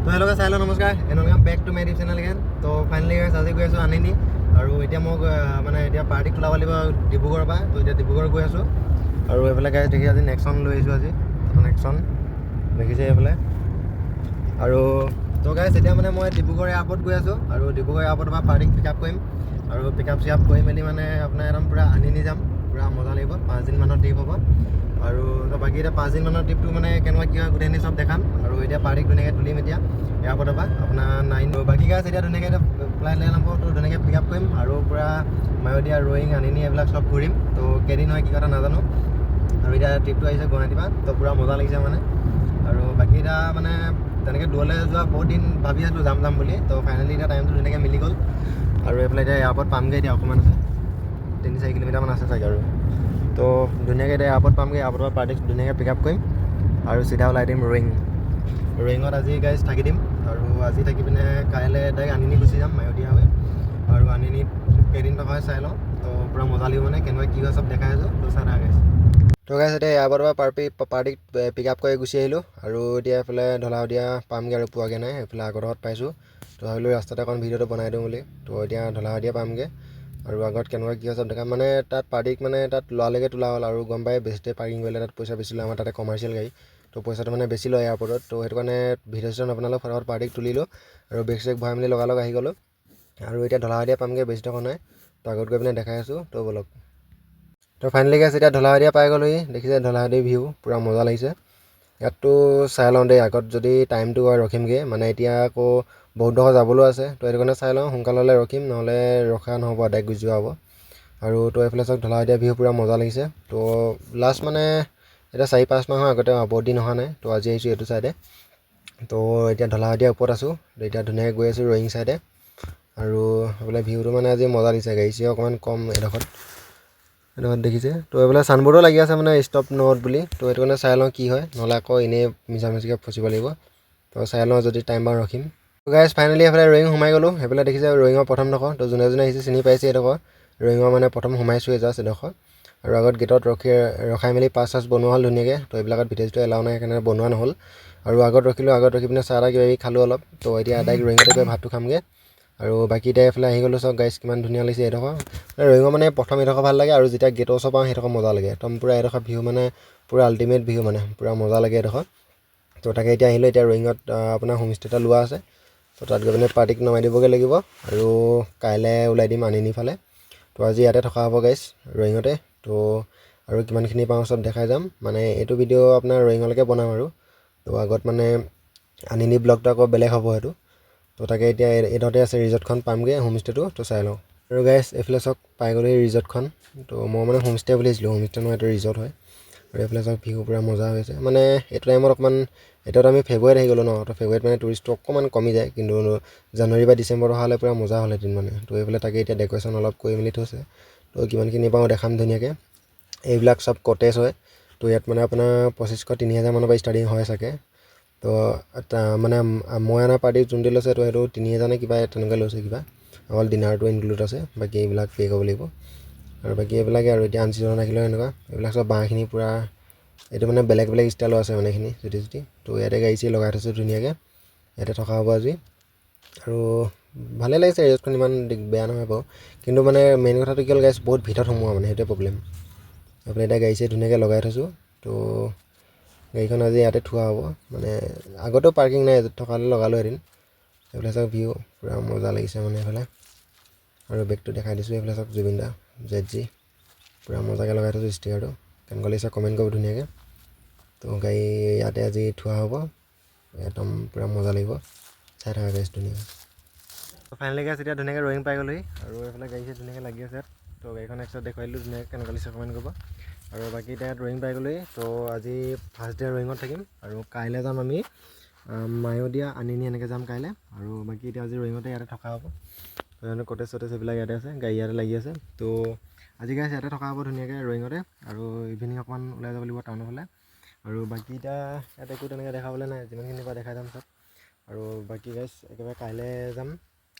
তো হেল্ল' চাই লওঁ, নমস্কাৰ and welcome back to my YouTube channel again. তো ফাইনেলি আজি গৈ আছোঁ আনিনি আৰু এতিয়া মোক মানে এতিয়া পাৰ্টিক তোলাব লাগিব ডিব্ৰুগড়ৰ পৰা। তো এতিয়া ডিব্ৰুগড় গৈ আছোঁ আৰু এইফালে গাইজ দেখি আজি নেক্সন লৈ আহিছোঁ। আজি নেক্সন দেখিছে এইফালে। আৰু তো গাইজ, এতিয়া মানে মই ডিব্ৰুগড় এয়াৰপৰ্ট গৈ আছোঁ আৰু ডিব্ৰুগড় এয়াৰপৰ্টৰ পৰা পাৰ্টিক পিক আপ কৰিম আৰু পিক আপ চিক আপ কৰি মেলি মানে আপোনাৰ একদম পূৰা আনিনি যাম। পূৰা মজা লাগিব, 5 দিনমানৰ ট্ৰিপ হ'ব। আৰু তো বাকী এতিয়া 5 দিনমানৰ ট্ৰিপটো মানে কেনেকুৱা কি হয় গোটেইখিনি চব দেখাম। আৰু এতিয়া পাৰ্টিক ধুনীয়াকৈ তুলিম এতিয়া এয়াৰপৰ্টৰ পৰা আপোনাৰ 9। বাকী গাইজ, এতিয়া ধুনীয়াকৈ এতিয়া ফ্লাইট লাইন হ'ব, তো ধুনীয়াকৈ পিক আপ কৰিম আৰু পূৰা মায়'দিয়া, ৰয়িং, আনিনি এইবিলাক চব ঘূৰিম। তো কেইদিন হয় কি কথা নাজানো। আৰু এতিয়া ট্ৰিপটো আহিছে গুৱাহাটীৰ পৰা, তো পূৰা মজা লাগিছে মানে। আৰু বাকী এতিয়া মানে তেনেকৈ দূৰলৈ যোৱা বহুত দিন ভাবি আছিলোঁ যাম যাম বুলি, তো ফাইনেলি এতিয়া টাইমটো ধুনীয়াকৈ মিলি গ'ল। আৰু এইফালে এতিয়া এয়াৰপৰ্ট পামগৈ, এতিয়া অকণমান আছে, 3-4 কিলোমিটাৰমান আছে চাগে। আৰু তো ধুনীয়াকৈ এতিয়া এয়াৰপৰ্ট পামগৈ, এয়াৰপৰ্টৰ পৰা পাৰ্টিক ধুনীয়াকৈ পিক আপ কৰিম আৰু চিধা ওলাই দিম ৰয়িং। ৰয়িঙত আজি গাইজ থাকি দিম আৰু আজি থাকি পিনে কাইলৈ ডাইৰেক্ট আনিনি গুচি যাম মায়'দিয়া হৈ। আৰু আনিনিত কেইদিন থকা হয় চাই লওঁ। তো পূৰা মজা লাগিব, মানে কেনেকুৱা কি হয় চব দেখাই আছোঁ, তো চাই থাকা গাইজ। তো গাইজ, এতিয়া এয়াৰপৰ্টৰ পৰা পাৰ্টিক পিক আপ কৰি গুচি আহিলোঁ আৰু এতিয়া এইফালে ঢলা শদিয়া পামগৈ আৰু পোৱাগৈ নাই। এইফালে আগত পাইছোঁ, তো ভাবিলোঁ ৰাস্তাতে অকণ ভিডিঅ'টো বনাই দিওঁ বুলি। তো এতিয়া ঢলা শদিয়া পামগৈ আৰু আগত কেনেকুৱা কি হয় চব দেখাম। মানে তাত পাৰ্টিক মানে তাত লৰালৰিকৈ তোলা হ'ল আৰু গম পাই বেছিতে পাৰ্কিং কৰিলে তাত পইচা বেছি লয়। আমাৰ তাতে কমাৰ্চিয়েল গাড়ী, তো পইচাটো মানে বেছি লয় এয়াৰপৰ্টত। তো সেইটো কাৰণে ভিডিঅ' চিডিঅ' নবনালোঁ, ফটাফট পাৰ্টিক তুলিলোঁ আৰু বেগ চেগ ভৰাই মেলি লগালগ আহি গ'লোঁ। আৰু এতিয়া ঢলা শদিয়া পামগৈ, বেছি থকা নাই, তো আগত গৈ পিনে দেখাই আছোঁ, তো ব'লক। তো ফাইনেলি গাইজ, এতিয়া ঢলা শদিয়া পাই গ'লোহি। দেখিছে ঢলা শদিয়া ভিউ, পূৰা মজা লাগিছে। ইয়াততো চাই লওঁ দেই, আগত যদি টাইমটো হয় ৰখিমগৈ। মানে এতিয়া আকৌ বহুত ডোখৰ যাবলৈও আছে, তো সেইটো কাৰণে চাই লওঁ, সোনকালে হ'লে ৰখিম, নহ'লে ৰখা নহ'ব, ডাইৰেক্ট গুচি যোৱা হ'ব। আৰু তো এইফালে চাওক, ঢলা শদিয়া ভিউ পূৰা মজা লাগিছে। তো লাষ্ট মানে এতিয়া 4-5 মাহৰ আগতে, বহুত দিন হোৱা নাই, তো আজি আহিছোঁ এইটো চাইডে। তো এতিয়া ঢলা শদিয়াৰ ওপৰত আছোঁ, এতিয়া ধুনীয়াকৈ গৈ আছোঁ ৰয়িং চাইডে। আৰু এইফালে ভিউটো মানে আজি মজা দিছে, গাড়ী চাড়ী অকণমান কম এইডোখৰত। এইডোখৰত দেখিছে, তো এইফালে চাইনবৰ্ডো লাগি আছে মানে ষ্টপ not বুলি। তো সেইটো কাৰণে চাই লওঁ কি হয়, নহ'লে আকৌ এনেই মিছামিছিকৈ ফচিব লাগিব। তো চাই লওঁ, যদি টাইম পাওঁ ৰখিম। গাইজ, ফাইনেলি এইফালে ৰয়িং সোমাই গ'লোঁ। সেইফালে দেখিছে ৰয়িঙৰ প্ৰথমডোখৰ। তো যোনে যোনে আহিছে চিনি পাইছে এইডোখৰ, ৰয়িঙৰ মানে প্ৰথম সোমাইছোঁৱে জাষ্ট এইডোখৰ। আৰু আগত গেটত ৰখাই মেলি পাছ চাছ বনোৱা হ'ল ধুনীয়াকৈ। তো এইবিলাকত ভিডিঅ' চিডিঅ' এলাও নাই, সেইকাৰণে বনোৱা নহ'ল। আৰু আগত ৰখিলোঁ, আগত ৰখি পিনে চাহ তাহ কিবা কিবি খালোঁ অলপ। তো এতিয়া ডাইৰেক্ট ৰয়িঙতে গৈ ভাতটো খামগৈ। আৰু বাকী এতিয়া এইফালে আহি গ'লোঁ। চাওক গাইজ, কিমান ধুনীয়া লাগিছে এইডোখৰ ৰয়িঙৰ। মানে প্ৰথম এইডোখৰ ভাল লাগে আৰু যেতিয়া গেটৰ ওচৰ পাওঁ সেইডোখৰ মজা লাগে একদম পূৰা। এইডোখৰ ভিউ মানে পূৰা আল্টিমেট ভিউ, মানে পূৰা মজা লাগে এইডোখৰ। তো তাকে এতিয়া আহিলোঁ। এতিয়া ৰয়িঙত আপোনাৰ হোমষ্টে এটা লোৱা আছে, তো তাত গৈ পিনে পাৰ্টিক নমাই দিবগৈ লাগিব আৰু কাইলৈ ওলাই দিম আনিনি ফালে। তো আজি ইয়াতে থকা হ'ব গাইজ ৰয়িঙতে। তো আৰু কিমানখিনি পাওঁ চব দেখাই যাম। মানে এইটো ভিডিঅ' আপোনাৰ ৰয়িঙলৈকে বনাম আৰু তো আগত মানে আনিনি ব্লগটো আকৌ বেলেগ হ'ব সেইটো। তো তাকে এতিয়া এইডোখৰতে আছে ৰিজৰ্টখন, পামগৈ হোমষ্টেটো, তো চাই লওঁ। আৰু গাইজ, এইফালে চাওক, পাই গ'লোঁ এই ৰিজৰ্টখন। তো মই মানে হোমষ্টে বুলি ভাবিছিলোঁ, হোমষ্টে নহয়, এইটো ৰিজৰ্ট হয়। আৰু এইফালে চাওক, ভিউ পূৰা মজা হৈছে। মানে এইটো টাইমত অকণমান, এতিয়াতো আমি ফেব্ৰুৱাৰীত আহি গ'লোঁ ন, তো ফেব্ৰুৱাৰীত মানে টুৰিষ্টটো অকণমান কমি যায়, কিন্তু জানুৱাৰী বা ডিচেম্বৰত অহা হ'লে পূৰা মজা হ'লহেঁতেন মানে। তো এইফালে তাকে এতিয়া ডেক'ৰেশ্যন অলপ কৰি মেলি থৈছে, তো কিমানখিনি পাওঁ দেখাম ধুনীয়াকৈ। এইবিলাক চব কটেজ হয়। তো ইয়াত মানে আপোনাৰ 2500, 3000 মানৰ পৰা ষ্টাৰ্টিং হয় চাগে। তো মানে মই অনা পাৰ্টি যোনটো লৈছে, তো সেইটো 3000 নে কিবা তেনেকুৱা লৈছে কিবা। অকল ডিনাৰটো ইনক্লুড আছে, বাকী এইবিলাক পে' কৰিব লাগিব। আৰু বাকী এইবিলাকে। আৰু এতিয়া আনচিজনত আহিলেও এনেকুৱা এইবিলাক চব বাঁহখিনি পূৰা এইটো মানে বেলেগ বেলেগ ষ্টাইলৰ আছে মানে এইখিনি চুটি চুটি। তো ইয়াতে গাড়ী চাড়ী লগাই থৈছোঁ ধুনীয়াকৈ, ইয়াতে থকা হ'ব আজি। আৰু ভালেই লাগিছে ৰিজৰ্টখন, ইমান বেয়া নহয় বাৰু। কিন্তু মানে মেইন কথাটো কি হ'ল গাইজ, বহুত ভিতৰত সোমোৱা, মানে সেইটোৱে প্ৰব্লেম। এইফালে এতিয়া গাড়ী চাড়ী ধুনীয়াকৈ লগাই থৈছোঁ। তো গাড়ীখন আজি ইয়াতে থোৱা হ'ব। মানে আগতেও পাৰ্কিং নাই, থকা হ'লে লগালোঁ এদিন। এইফালে চাওক, ভিউ পূৰা মজা লাগিছে মানে এইফালে। আৰু বেগটো দেখাই দিছোঁ। এইফালে চাওক, জুবিন দা জেড জি পূৰা মজাকৈ লগাই থৈছোঁ ষ্টিকাৰটো। কেনেকুৱা লাগিছে কমেণ্ট কৰিব ধুনীয়াকৈ। তো গাড়ী ইয়াতে আজি থোৱা হ'ব, একদম পূৰা মজা লাগিব, চাই থাকা গাইজ ধুনীয়াকৈ। ফাইনেলি গাইজ, এতিয়া ধুনীয়াকৈ ৰয়িং পাই গ'লোহি আৰু এইফালে গাড়ী চাড়ী ধুনীয়াকৈ লাগি আছে। তো গাড়ীখন একচত দেখুৱাই দিলোঁ ধুনীয়াকৈ, কেনেকুৱা লাগিছে কমেণ্ট কৰিব। আৰু বাকী এতিয়া ইয়াত ৰয়িং পাই গ'লোহি। তো আজি ফাৰ্ষ্ট ডে ৰয়িঙত থাকিম আৰু কাইলৈ যাম আমি মায়'দিয়া, আনিনি এনেকৈ যাম কাইলৈ। আৰু বাকী এতিয়া আজি ৰয়িঙতে ইয়াতে থকা হ'ব। কটেজ চটেজ এইবিলাক ইয়াতে আছে, গাড়ী ইয়াতে লাগি আছে। তো আজি গাইজ ইয়াতে থকা হ'ব ধুনীয়াকৈ ৰয়িঙতে আৰু ইভিনিং অকণমান ওলাই যাব লাগিব টাউনৰ ফালে। আৰু বাকী এতিয়া ইয়াত একো তেনেকৈ দেখাবলৈ নাই, যিমানখিনি পাৰোঁ দেখাই যাম চব। আৰু বাকী গাইজ, একেবাৰে কাইলৈ যাম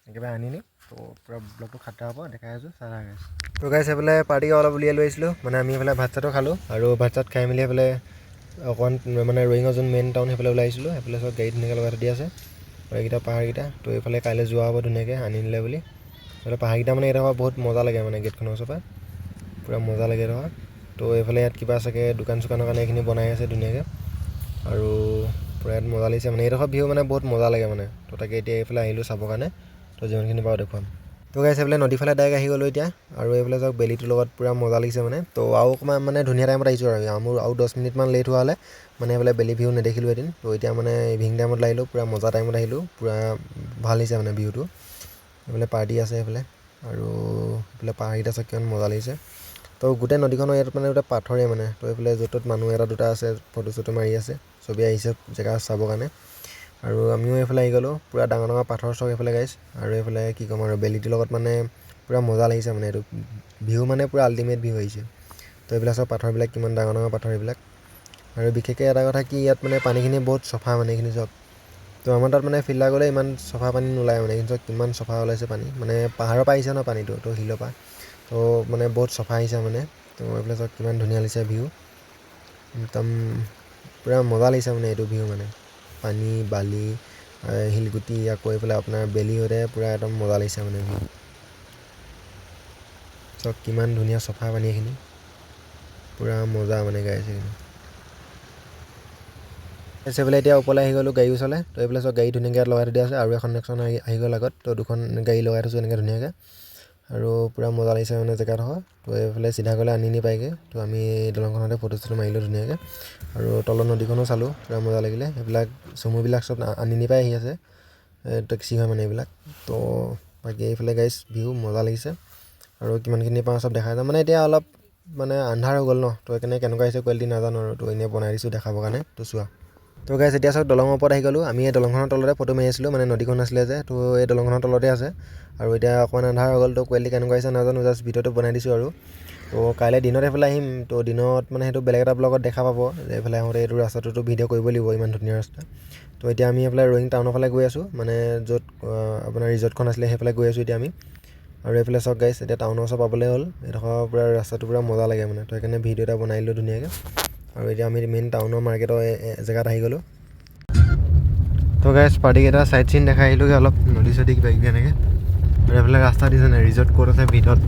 একেবাৰে আনিনি। তো পূৰা ব্লগটো খাতৰা হ'ব, দেখাই আছোঁ, চাই থাকা গাইজ। তো গাইজ, সেইফালে পাৰ্টিকে অলপ উলিয়াই লৈ আহিছিলোঁ। মানে আমি এইফালে ভাত চাতো খালোঁ আৰু ভাত চাত খাই মেলি সেইফালে অকণমান মানে ৰয়িঙৰ যোন মেইন টাউন সেইফালে ওলাই আহিছিলোঁ। সেইফালে চব গাড়ী ধুনীয়াকৈ লগাই থৈ দিয়া আছে। আৰু এইকেইটা পাহাৰকেইটা। তো এইফালে কাইলৈ যোৱা হ'ব ধুনীয়াকৈ আনিনিলে বুলি। এইফালে পাহাৰকেইটা মানে এইডোখৰ বহুত মজা লাগে মানে, গেটখনৰ ওচৰৰ পৰা পূৰা মজা লাগে এইডোখৰ। তো এইফালে ইয়াত কিবা চাগে দোকান চোকানৰ কাৰণে এইখিনি বনাই আছে ধুনীয়াকৈ আৰু পূৰা ইয়াত মজা লাগিছে মানে, এইডোখৰ ভিউ মানে বহুত মজা লাগে মানে। তো তাকে এতিয়া এইফালে আহিলোঁ চাবৰ কাৰণে, তো যিমানখিনি পাৰোঁ দেখুৱাম। তো গাইছ, এইফালে নদীফালে ডাইৰেক্ট আহি গ'লোঁ এতিয়া আৰু এইফালে চাওক, বেলিটোৰ লগত পূৰা মজা লাগিছে মানে। তো আৰু অকণমান মানে ধুনীয়া টাইমত আহিছোঁ আৰু মোৰ আৰু 10 মিনিটমান লেট হোৱা হ'লে মানে এইফালে বেলি ভিউ নেদেখিলোঁ এদিন। তো এতিয়া মানে ইভিনিং টাইমত আহিলোঁ, পূৰা মজা টাইমত আহিলোঁ, পূৰা ভাল লাগিছে মানে ভিউটো। এইফালে পাৰ্টি আছে এইফালে আৰু এইফালে পাহাৰকেইটা চাওক, কিমান মজা লাগিছে। তো গোটেই নদীখনৰ ইয়াত মানে গোটেই পাথৰে মানে। তো এইফালে য'ত ত'ত মানুহ এটা দুটা আছে, ফটো চটো মাৰি আছে, চবেই আহিছে জেগা চাবৰ কাৰণে আৰু আমিও এইফালে আহি গ'লোঁ। পূৰা ডাঙৰ ডাঙৰ পাথৰ চাওক এইফালে গাইছ। আৰু এইফালে কি ক'ম আৰু, বেলিটোৰ লগত মানে পূৰা মজা লাগিছে মানে, এইটো ভিউ মানে পূৰা আল্টিমেট ভিউ আহিছে। তো এইবিলাক চব পাথৰবিলাক কিমান ডাঙৰ ডাঙৰ পাথৰ এইবিলাক। আৰু বিশেষকৈ এটা কথা কি, ইয়াত মানে পানীখিনি বহুত চফা মানে, এইখিনি চাওক। তো আমাৰ তাত মানে ফিল্টাৰ কৰিলে ইমান চফা পানী নোলায় মানে, এইখিনি চাওক কিমান চফা ওলাইছে পানী। মানে পাহাৰৰ পৰা আহিছে ন পানীটো, তো শিলৰ পৰা, তো মানে বহুত চফা আহিছে মানে। তো এইফালে চাওক, কিমান ধুনীয়া লাগিছে ভিউ, একদম পূৰা মজা লাগিছে মানে এইটো ভিউ মানে। পানী, বালি, শিলগুটি, আকৌ এইফালে আপোনাৰ বেলি সৈতে পূৰা একদম মজা লাগিছে মানে ভিউ। চাওক, কিমান ধুনীয়া চফা পানী এইখিনি, পূৰা মজা মানে গাইছ এইখিনি। এইফালে এতিয়া ওপৰলৈ আহি গ'লোঁ গাড়ী ওচৰলৈ। তো এইফালে চাওক, গাড়ী ধুনীয়াকৈ ইয়াত লগাই থৈ দিয়া আছে আৰু এখন নেক্সন আহি আহি গ'ল আগত। তো দুখন গাড়ী লগাই থৈছোঁ এনেকৈ ধুনীয়াকৈ আৰু পূৰা মজা লাগিছে মানে জেগাডোখৰ। তো এইফালে চিধা গ'লে আনিনি পায়গৈ। তো আমি এই দলংখনতে ফটো চটো মাৰিলোঁ ধুনীয়াকৈ আৰু তলৰ নদীখনো চালোঁ, পূৰা মজা লাগিলে। সেইবিলাক চুমুবিলাক চব আনিনি পৰাই আহি আছে, টেক্সি হয় মানে এইবিলাক। তো বাকী এইফালে গাইছ, ভিউ মজা লাগিছে আৰু কিমানখিনি পাওঁ চব দেখাই যাম। মানে এতিয়া অলপ মানে আন্ধাৰ হৈ গ'ল ন, তো সেইকাৰণে কেনেকুৱা আহিছে কোৱালিটি নাজানো আৰু। তো এনেই বনাই দিছোঁ দেখাবৰ কাৰণে, তো চোৱা। তো গাইছ, এতিয়া চাওক, দলঙৰ ওপৰত আহি গ'লোঁ আমি। এই দলংখনৰ তলতে ফটো মাৰি আছিলোঁ মানে, নদীখন আছিলে যে, তো এই দলংখনৰ তলতে আছে। আৰু এতিয়া অকণমান আন্ধাৰ হৈ গ'ল, তো কোৱালিটি কেনেকুৱা আহিছে নাজানো, জাষ্ট ভিডিঅ'টো বনাই দিছোঁ আৰু। তো কাইলৈ দিনত এইফালে আহিম, তো দিনত মানে সেইটো বেলেগ এটা ব্লগত দেখা পাব যে এইফালে আহোঁতে এইটো ৰাস্তাটোতো ভিডিঅ' কৰিব লাগিব, ইমান ধুনীয়া ৰাস্তা। তো এতিয়া আমি এইফালে ৰয়িং টাউনৰ ফালে গৈ আছোঁ, মানে য'ত আপোনাৰ ৰিজৰ্টখন আছিলে সেইফালে গৈ আছোঁ এতিয়া আমি। আৰু এইফালে চাওক গাইছ, এতিয়া টাউনৰ ওচৰ পাবলৈ হ'ল। এইডোখৰ পূৰা ৰাস্তাটো পূৰা মজা লাগে মানে, তো সেইকাৰণে ভিডিঅ' এটা বনাই দিলোঁ ধুনীয়াকৈ। আৰু এতিয়া আমি মেইন টাউনৰ মাৰ্কেটৰ জেগাত আহি গ'লোঁ। তো গাইছ, পাৰ্টিকেইটা চাইট চিন দেখাই আহিলোঁগৈ অলপ, নদী চদী কিবা কিবি এনেকৈ। আৰু এইফালে ৰাস্তা দিছে নাই, ৰিজৰ্ট ক'ত আছে ভিতৰত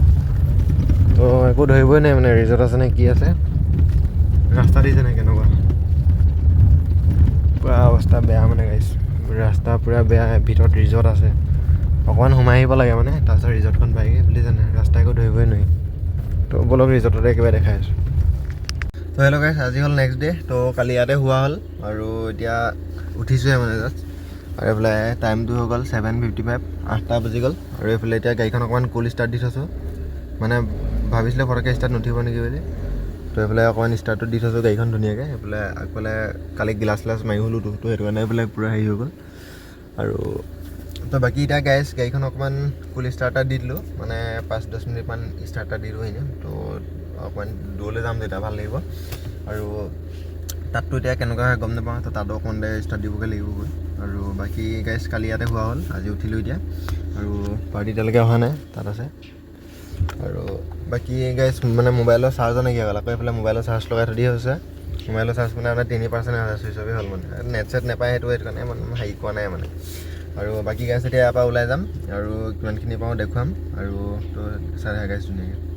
তো একো ধৰিবই নাই মানে, ৰিজৰ্ট আছে নে কি আছে। ৰাস্তা দিছে নাই কেনেকুৱা, পূৰা অৱস্থা বেয়া মানে গাইছ, ৰাস্তা পূৰা বেয়া। ভিতৰত ৰিজৰ্ট আছে, অকণমান সোমাই আহিব লাগে মানে, তাৰপিছত ৰিজৰ্টখন পায়গৈ বুলিছে নাই, ৰাস্তা একো ধৰিবই নোৱাৰি। তো ব'লক, ৰিজৰ্টতে একেবাৰে দেখাই আছোঁ। তো হেল্ল' গাইছ, আজি হ'ল নেক্সট ডে। তো কালি ইয়াতে শোৱা হ'ল আৰু এতিয়া উঠিছোঁহে মানে জাষ্ট। আৰু এইফালে টাইমটো হৈ গ'ল 7:55, 8টা বাজি গ'ল। আৰু এইফালে এতিয়া গাড়ীখন অকণমান কুল ষ্টাৰ্ট দি থৈছোঁ মানে, ভাবিছিলোঁ ফটককৈ ষ্টাৰ্ট নুঠিব নেকি বুলি। তো এইফালে অকণমান ষ্টাৰ্টটো দি থৈছোঁ গাড়ীখন ধুনীয়াকৈ। এইফালে আগফালে কালি গিলাচ চিলাচ মাৰি হ'লোতো, তো সেইটো কাৰণে এইফালে পূৰা হেৰি হৈ গ'ল। আৰু তো বাকী এতিয়া গাইছ, গাড়ীখন অকণমান কুল ষ্টাৰ্ট এটা দি দিলোঁ মানে, 5-10 মিনিটমান ষ্টাৰ্ট এটা দি দিলোঁ এনেই। তো অকণমান দূৰলৈ যাম তেতিয়া ভাল লাগিব। আৰু তাততো এতিয়া কেনেকুৱা হয় গম নাপাওঁ, তো তাতো অকণমান দেৰি ষ্টাৰ্ট দিবগৈ লাগিব গৈ। আৰু বাকী গাইছ, কালি ইয়াতে শোৱা হ'ল, আজি উঠিলোঁ এতিয়া আৰু পাৰ্টি এতিয়ালৈকে অহা নাই, তাত আছে। আৰু বাকী গাইছ, মানে মোবাইলৰ চাৰ্জৰ নাইকিয়া হ'ল, আকৌ এইফালে মোবাইলৰ চাৰ্জ লগাই থৈ দিয়া হৈছে। মোবাইলৰ চাৰ্জ মানে আপোনাৰ 3% আছে, চুইচ অফেই হ'ল মানে, নেট চেট নাপায় সেইটো কাৰণে মানে হেৰি কোৱা নাই মানে। আৰু বাকী গাইছ, এতিয়া ইয়াৰ পৰা ওলাই যাম আৰু কিমানখিনি পাৰোঁ দেখুৱাম আৰু। তো চাই থাকা গাইছ ধুনীয়াকৈ।